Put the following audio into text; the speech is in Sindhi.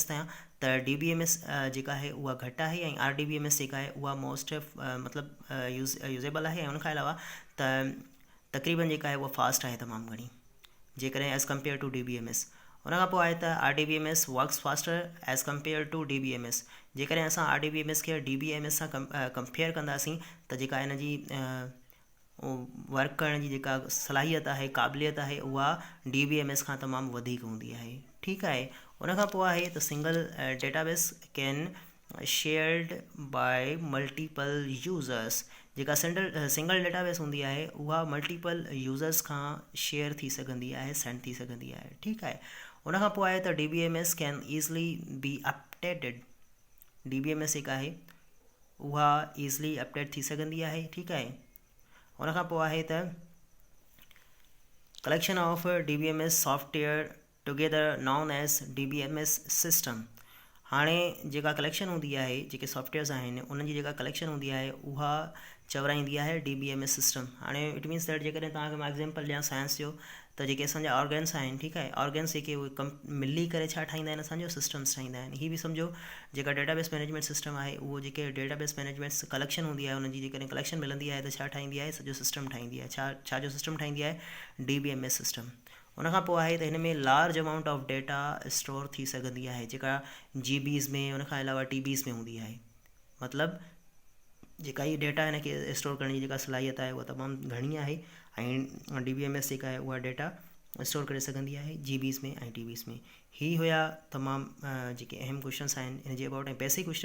ٿيان ته ڊي بي ايم ايس جيڪا آهي اها گهٽ آهي ۽ R D B M S جيڪا آهي اها موسٽ مطلب يوز يوزيبل آهي ۽ ان کان علاوه ته تقريبن جيڪا آهي اها فاسٽ آهي تمام گهڻي جيڪڏهن as compare to D B M S. ان کان پوء آهي ته R D B M S works faster as compare to D B M S. جيڪڏهن اسان R D B M S کي ڊي بي ايم ايس سان ڪمپيئر ڪنداسين ته جيڪا ان جي ورڪ ڪرڻ جي جيڪا صلاحيت آهي قابليت آهي اها ڊي بي ايم ايس کان تمام وڌيڪ هوندي آهي ٺيڪ آهي. ان کان پوء آهي ته single database can shared by multiple users جيڪا سنڊل سنگل ڊيٽابيس هوندي آهي اها ملٽيپل يوزرس کان شيئر ٿي سگهندي آهي سينڊ ٿي سگهندي آهي ٺيڪ آهي. ان کان پوء آهي ته D B M S can easily be updated. D B M S جيڪا آهي اها ايزلي اپڊيٽ ٿي سگهندي آهي ٺيڪ آهي. ان کان پوء آهي ته collection of D B M S software together known as D B M S system. هاڻي جيڪا ڪليڪشن هوندي آهي جيڪي سافٽ ويئرس آهن انهن جي جيڪا ڪليڪشن هوندي آهي اها چورائيندي آهي D B M S system. هاڻي it means that جيڪڏهن توهان کي مان ايگزامپل ڏيان سائنس جو ته جيڪي اسان جا آرگنس آهن ٺيڪ آهي آرگنس جيڪي اهي ڪم ملي ڪري ڇا ٺاهيندا آهن اسان جو سسٽمس ٺاهيندا آهن. هي به سمجهو جيڪا ڊيٽا بيس مينيجمينٽ سسٽم آهي اهو جيڪي ڊيٽا بيس مينيجمينٽ ڪليڪشن هوندي آهي ان جي جيڪڏهن ڪليڪشن ملندي آهي ته ڇا ٺاهيندي آهي سڄو سسٽم ٺاهيندي آهي. ڇا ڇا جو سسٽم ٺاهيندي آهي؟ D B M S system. ان کان پوء آهي ته هن ۾ large amount of data store ٿي سگهندي آهي جيڪا جي بيز ۾ ان کان علاوه ٽي بيز ۾ هوندي آهي. مطلب جيڪا هي ڊيٽا هن کي اسٽور ڪرڻ جي جيڪا صلاحيت آهي اها تمام گهڻي آهي ۽ ڊي بي ايم ايس جيڪا آهي اها ڊيٽا اسٽور ڪري سگهندي آهي جي بيز ۾ ۽ ٽي بيز ۾. هي هيا تمام جيڪي اهم ڪوشچنس آهن ان جي ابائوٽ ۽ بيسڪ ڪوشچن.